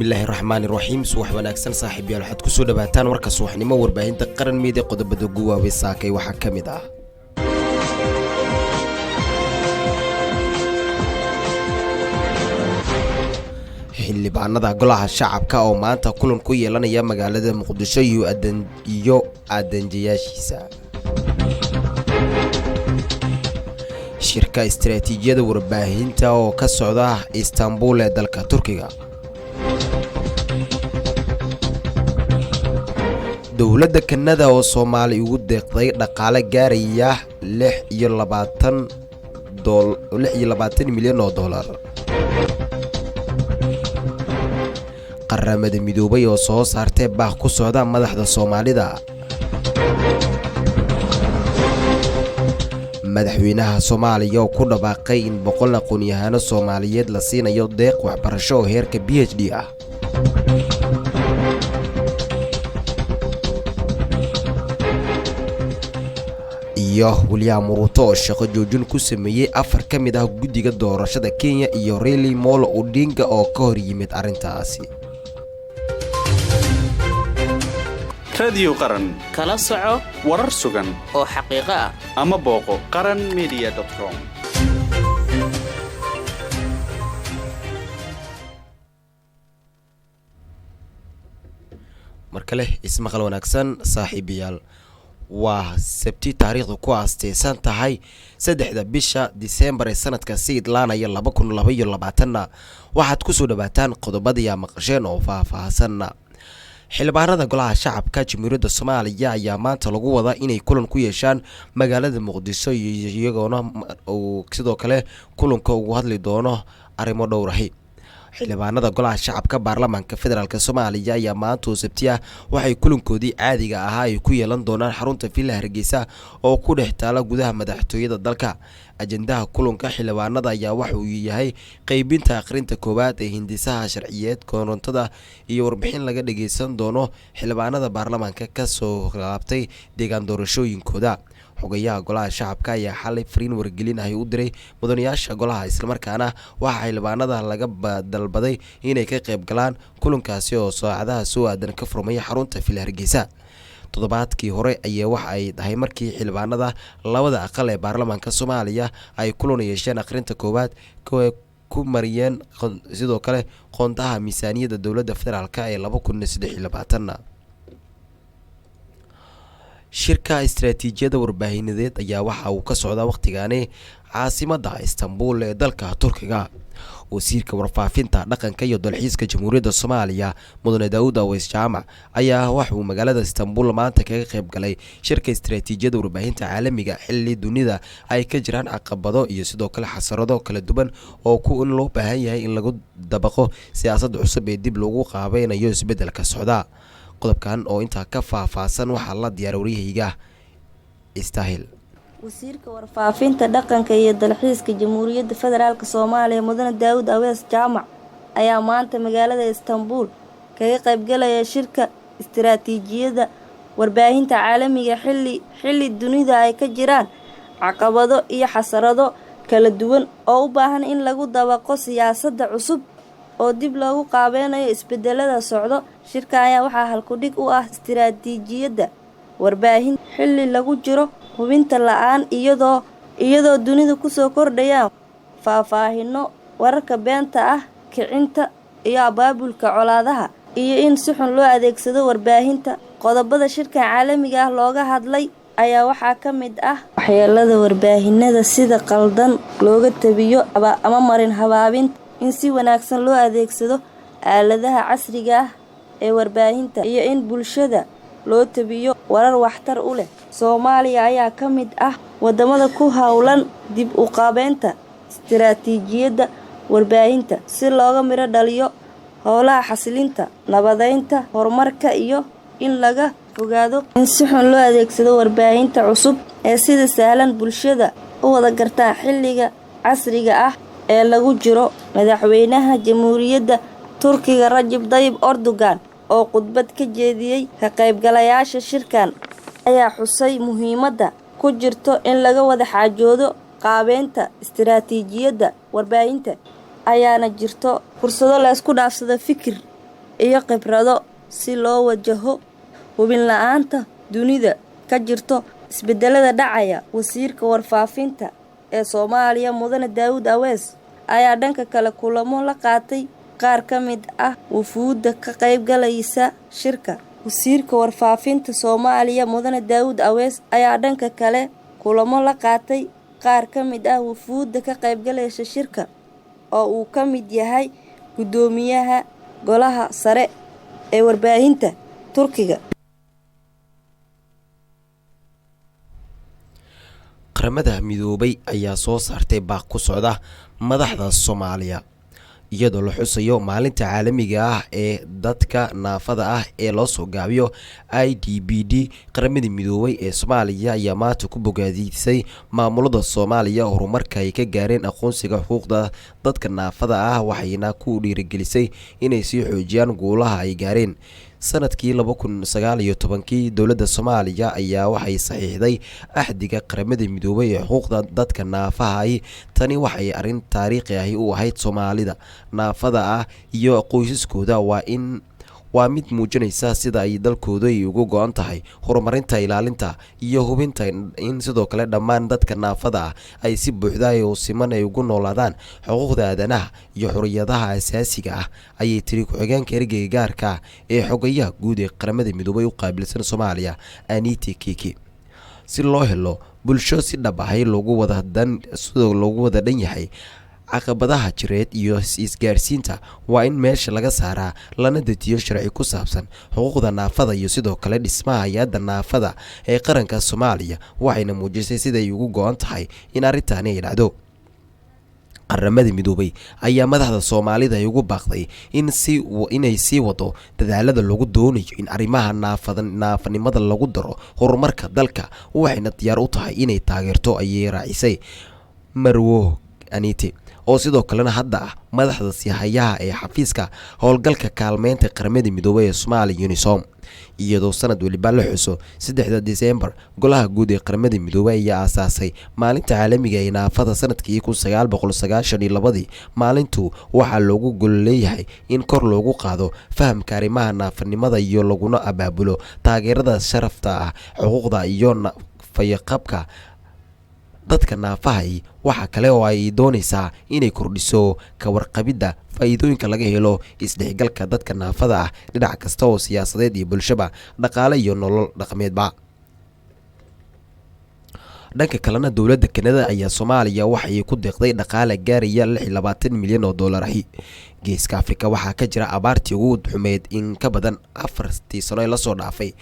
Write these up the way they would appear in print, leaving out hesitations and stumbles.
Bismillaahi raxmaani raxiim. Subax wanaagsan saaxiibyaal, waxaad kusoo dhawaataan warka subaxnimo warbaahinta Qaran Media. Qodobada guwaawey saakay waxaa ka mid ah: xildhibaanada golaha shacabka oo maanta kulan ku yeelanaya magaalada Muqdisho iyo aadanjayaashiisa, shirka istaraatiijiyada warbaahinta oo ka socda Istanbul ee dalka Turkiga, dowladda Kanada oo Soomaali ugu deeqday dhaqaale gaaraya 26 milyan oo dollar, Qaramada Midoobay oo soo saartay baaq ku socda madaxda Soomaalida, madaxweynaha Soomaaliya oo ku dhawaaqay in 100 aqoon-yahaano Soomaaliyeed la siinayo deeq waxbarasho oo heerka PhD ah. Iyo William Ruto oo shaqo joojin ku sameeyey afar ka mid ah guddiga doorashada Kenya iyo Raila Amolo Odinga oo ka hor yimid arrintaasi. Radiyo Qaran. Kala soco warar sugan oo xaqiiqo ah. Ama booqo qaranmedia.com. Mar kale ismaqal wanaagsan saaxiibayaal, waa Sabti, taariikhdu ku aasteysan tahay 3-da bisha Disembar ee sanadka si idlaanaya 2022-na. Waxaad kusoo dhawaataan qodobadii aa maqasheen oo faah-faahsanna. Xildhibaanada golaha shacabka Jamhuuriyadda Soomaaliya ayaa maanta lagu wadaa inay kulan ku yeeshaan magaalada Muqdisho, iyagoona uu sidoo kale kulanka ugu hadli doono arrimo dhowrahi. Xildhibaanada golaha shacabka baarlamaanka federaalk Soomaaliya ayaa maanta oo Sabti ah waxay kulankoodii caadiga ahaa ay ku yeelan doonaan xarunta Villa Hargeysa oo ku dhex taala gudaha madaxtooyada dalka. Ajendaha kulanka xildhibaanada ayaa waxa uu yahay qeybinta akhrinta koowaad ee hindisaha sharciyeed korontada iyo warbixin laga dhageysan doono xildhibaanada baarlamaanka kasoo laabtay deegaan doorashooyinkooda. Xogayaha golaha shacabka ayaa xalay fariin wargelin ahi u diray mudanayaasha golaha, islamarkaana waxaa xildhibaanada laga dalbaday inay ka qayb galaan kulankaasi oo saacadaha soo aadan ka furmaya xarunta Villa Hargeysa. Toddobaadkii hore ayaa waxa ay tahay markii xildhibaanada labada aqal ee baarlamaanka Soomaaliya ay kulan yeesheen akhrinta koowaad ku mariyeen sidoo kale qoondaha miisaaniyadda dowladda federaalk ee 2023-na. Shirka istaraatiijiyada warbaahineed ayaa waxa uu ka socdaa wakhtigaani caasimadda Istanbul ee dalka Turkiga. Wasiirka warfaafinta, dhaqanka iyo dalxiiska Jamhuuriyadda Soomaaliya, mudane Daawud Aweys Jaamac, ayaa waxauu magaalada Istanbul maanta kaga qayb galay shirka istaraatiijiyada warbaahinta caalamiga, xilli dunida ay ka jiraan caqabado iyo sidoo kale xasarado kala duwan oo ku in loo baahan yahay in lagu dabaqo siyaasadda cusub ee dib lagu qaabeynayo isbeddelka socda. Qodobkan oo intaa ka faahfaahsan waxaa la diyaara waryahayga Istahil. Wasiirka warfaafinta, dhaqanka iyo dalxiiska Jamhuuriyadda Federaalk Soomaaliya, mudane Daawud Awees Jaamac, ayaa maanta magaalada Istanbul kaga qaybgalaya shirka istaraatiijiyadda warbaahinta caalamiga, xilli dunida ay ka jiraan caqabado iyo xasarado kala duwan oo u baahan in lagu dabaqo siyaasadda cusub oo dib loogu qaabeynayo isbedelada socdo. Shirka ayaa waxaa halkudhig u ah istaraatiijiyadda warbaahin xilli lagu jiro hubinta la-aan, iyadoo dunida kusoo kordhayaan faahfaahino wararka beenta ah, kicinta iyo abaabulka colaadaha, iyo in si xun loo adeegsado warbaahinta. Qodobada shirkan caalamiga ah looga hadlay ayaa waxaa ka mid ah waxyeelada warbaahinada sida qaldan looga tabiyo ama marin habaabinta, in si wanaagsan loo adeegsado aaladaha casriga ah ee warbaahinta, iyo in bulshada loo tabiyo warar waxtar u leh. Soomaaliya ayaa ka mid ah wadamada ku howlan dib u qaabeynta istaraatiijiyadda warbaahinta si looga midho dhaliyo howlaha xasilinta, nabadeynta, horumarka iyo in laga fogaado in si xun loo adeegsado warbaahinta cusub ee sida sahlan bulshada u wada gartaan xilliga casriga ah ee lagu jiro. Madaxweynaha Jamhuuriyadda Turkiga Rajab Dayib Erdogan oo khudbad ka jeediyey ka qaybgalayaasha shirkan ayaa xusay muhiimadda ku jirto in laga wada xaajoodo qaabeynta istaraatiijiyadda warbaahinta, ayaana jirto fursado la isku dhaafsado fikir. iyo khibrado si loo wajaho hubin la'aanta dunida ka jirto isbedelada dhacaya. Wasiirka warfaafinta ee Soomaaliya Mudane Daawud Awees ayaa dhanka kale kulamo la qaatay qaar ka mid ah wufuudda ka qaybgalaysa shirka. Wasiirka warfaafinta Soomaaliya Mudane Daawud Awees ayaa dhanka kale kulamo la qaatay qaar ka mid ah wufuudda ka qaybgalaysa shirka oo uu ka mid yahay guddoomiyaha Golaha Sare ee Warbaahinta Turkiga. Qaramada Midoobay ayaa soo saartay baaq ku socda madaxda Soomaaliya iyadoo la xusayo maalinta caalamiga ah ee dadka naafada ah ee loo soo gaabiyo IDBD. Qaramada Midoobay ee Soomaaliya ayaa maanta ku bogaadisay maamulada Soomaaliya horumarka ay ka gaareen aqoonsiga xuquuqda dadka naafada ah, waxayna ku dhiirigelisay inay sii xoojiyaan guulaha ay gaareen. Sanadkii 2019-kii dowladda Soomaaliya ayaa waxay saxiixday axdiga Qaramada Midoobay ee xuquuqda dadka naafaha ahi. Tani waxay arrin taariikhi ahi u ahayd Soomaalida naafada ah iyo qoysaskooda. Waa mid muujinaysa sida ay dalkooda ay ugu go-an tahay horumarinta, ilaalinta iyo hubinta in sidoo kale dhammaan dadka naafada ah ay si buuxda oo siman ay ugu noolaadaan xuquuqda aadanaha iyo xorriyadaha asaasiga ah, ayay tiri ku-xigeenka ergeyga gaarka ah ee xogayaha guud ee Qaramada Midoobay u qaabilsan Soomaaliya, Aniti Kiki. Si loo helo bulsho si dhab ahi loogu wada dan sidoo loogu wada dhan yahay, caqabadaha jireed iyo isgaarsiinta waa in meesha laga saaraa, lana dejiyo sharci ku saabsan xuquuqda naafada iyo sidoo kale dhismaha hay-adda naafada ee qaranka Soomaaliya. Waxayna muujisay siday ugu go-an tahay in arrintani ay dhacdo. Qaramada Midoobay ayaa madaxda Soomaalida ay ugu baaqday in si inay sii wado dadaalada lagu doonayo in arrimaha naafada naafanimada lagu daro horumarka dalka, waxayna diyaar u tahay inay taageerto, ayay raacisay Marwo Anite, oo sidoo kalena hadda ah madaxda sihayaha ee xafiiska howlgalka kaalmeynta Qaramada Midoobay ee Soomaaliya, UNISOM. Iyadoo sanad waliba la xuso 3-da Diseembar, Golaha Guud ee Qaramada Midoobay ayaa aasaasay maalinta caalamiga ee naafada sanadkii 1992-dii. Maalintu waxaa loogu gol leeyahay in kor loogu qaado fahamka arrimaha naafanimada iyo laguna abaabulo taageerada sharafta ah, xuquuqda iyo fayaqabka dadka naafahay. Waxa kale oo ay doonaysaa inay kordhiso ka warqabidda faa'iidooyinka laga helo isdhexgalka dadka naafada ah dhinac kasta oo siyaasadeed iyo bulshaba, dhaqaale iyo nolol dhaqameedba. Dhanka kalena, dowladda Kanada ayaa Soomaaliya waxay ku deeqday dhaqaale gaaraya 26 milyan oo dollar ahi. Geeska Afrika waxaa ka jira abaartii ugu xumeyd in ka badan 4-tii sano ee lasoo dhaafay.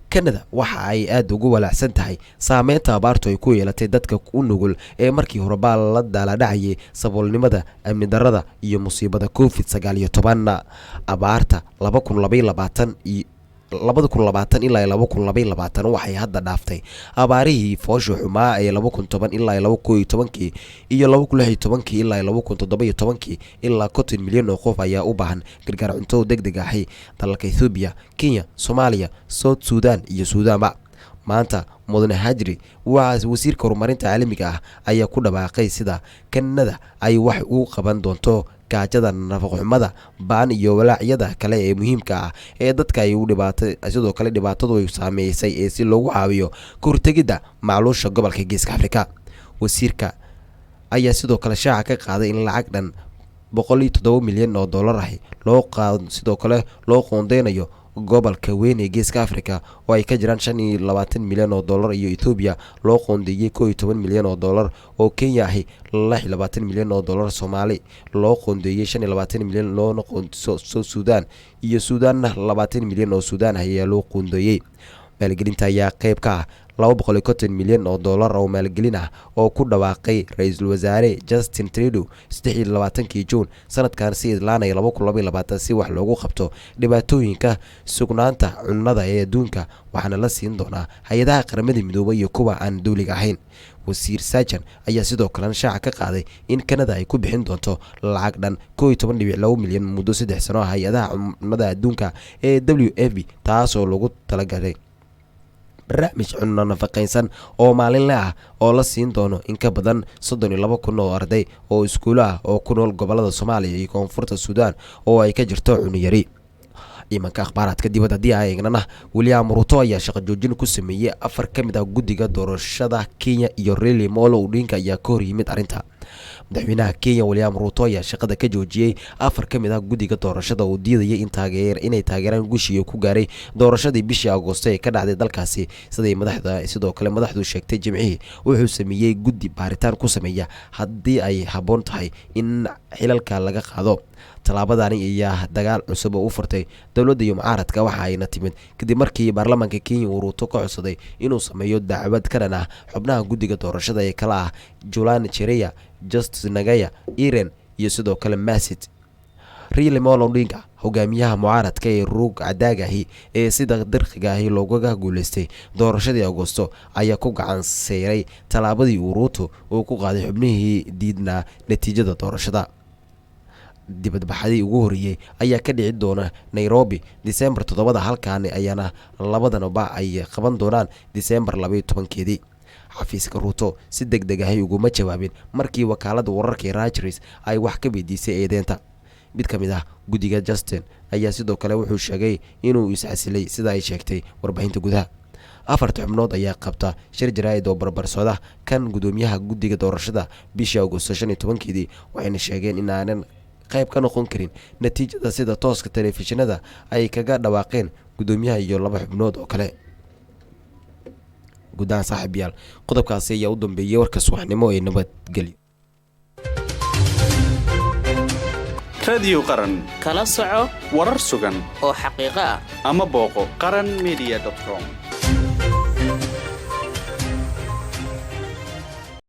Kanada waxa ay aada ugu walaacsan tahay saameynta abaartu ay ku yeelatay dadka u nugul ee markii horebaa la daaladhacayay saboolnimada, amni darada iyo musiibada COVID-19. Abaarta 2022 iyo 2020 ilaa 2022 waxay hadda dhaaftay abaarihii foosha xumaa ee 2010 ilaa 2011-kii iyo 2016-kii ilaa 2017-kii. Ilaa 50 milyan oo qof ayaa u baahan gargaar cunto deg deg ahi dalalka Ethoobiya, Kenya, Soomaaliya, South Sudan iyo Suudaanba. Maanta Mudane Hajri, waa wasiirka horumarinta caalamiga ah, ayaa ku dhawaaqay sida Kanada ay wax ugu qaban doonto gaajada, nafaqoxumada baan iyo walaacyada kale ee muhiimka ah ee dadka ay u dhibaata sidoo kale dhibaatadu ay saameysay ee si loogu caawiyo ka hortegidda macluusha gobolka Geeska Afrika. Wasiirka ayaa sidoo kale shaaca ka qaaday in lacag dhan 107 milyan oo dollar ahi loo qaado sidoo kale loo qoondeynayo gobolka weyn ee Geeska Africa oo ay ka jiraan 25 milyan oo dollar, iyo Ethoobiya loo qoondeeyey 11 milyan oo dollar, oo Kenya ahi 26 milyan oo dollar, Soomaali loo qoondeeyey 25 milyan, loona Suudaan iyo Suudaanna 20 milyan oo Suudaan ah ayaa loo qoondeeyey. Maalgelinta ayaa qeyb ka ah 250 milyan oo dollar oo maalgelin ah oo ku dhawaaqay ra-iisul wasaare Justin Trudeau 23-kii Juun sanadkan si idlaanaya 2022 si wax loogu qabto dhibaatooyinka sugnaanta cunnada ee adduunka, waxaana la siin doonaa hay-adaha Qaramada Midoobay iyo kuwa aan dowliga ahayn. Wasiir Sajan ayaa sidoo kalena shaaca ka qaaday in Kanada ay ku bixin doonto lacag dhan 11.2 milyan muddo 3 sano ah hay-adaha cunnada adduunka ee WFP, taasoo lagu talagalay barnaamij cunno nafaqaysan oo maalinle ah oo la siin doono in ka badan 32,000 oo arday oo iskuulo ah oo ku nool gobolada Soomaaliya iyo koonfurta Suudaan oo ay ka jirto cunno yari. Imanka akhbaaraadka dibadda haddii aan eegnana, William Ruto ayaa shaqo joojin ku sameeyey afar ka mid ah guddiga doorashada Kenya iyo Raila Amolo Odinga ayaa ka hor yimid arrinta. Madaxweynaha Kenya William Ruto ayaa shaqada ka joojiyey afar ka mid ah guddiga doorashada oo diidaya in taageer inay taageeraan guushii ku gaaray doorashadii bishii Agoosto ee ka dhacday dalkaasi. Siday madaxda sidoo kale madaxdu sheegtay Jimcihii, wuxuu sameeyey guddi baaritaan ku sameeya haddii ay habboon tahay in xilalka laga qaado. Tallaabadani ayaa dagaal cusub oo u furtay dowladda iyo mucaaradka, waxa ayna timid kadib markii baarlamaanka Kenya uu Ruto ka codsaday inuu sameeyo dacwad ka dhan ah xubnaha guddiga doorashada ee kala ah Julian Chereya, Justus Nagaya, Iren iyo sidoo kale Masit. Raila Amolo Odinga, hogaamiyaha mucaaradka ee ruug cadaagahi ee sida dirqigaahi loogaga guuleystay doorashadii Agoosto, ayaa ku gacan seyray tallaabadii uu Ruto uu ku qaaday xubnihii diidnaa natiijada doorashada. Dibadbaxadii ugu horreeyey ayaa ka dhici doona Nairobi Disembar 7-da, halkaani ayaana labadanba ay qaban doonaan Disembar 12-keedii. Xafiiska Ruto si deg deg ahi uguma jawaabin markii wakaalada wararka ee Reuters ay wax ka weydiisay eedeynta. Mid ka mid ah guddiga, Justin, ayaa sidoo kale wuxuu sheegay inuu iscasilay, sida ay sheegtay warbaahinta gudaha. Afarta xubnood ayaa qabta shir jaraa'id oo barbarsooda kan gudoomiyaha guddiga doorashada bishii Agosto 15-keedii, waxayna sheegeen in aanan qayb ka noqon karin natiijada sida tooska telefishinada ay kaga dhawaaqeen gudoomiyaha iyo laba xubnood oo kale. Gudahaan saaxiibayaal, qodobkaasi ayaa u dambeeyey warka subaxnimo ee nabadgelyo. Radiyo Qaran. Kala soco warar sugan oo xaqiiqo ah ama booqo qaran media com.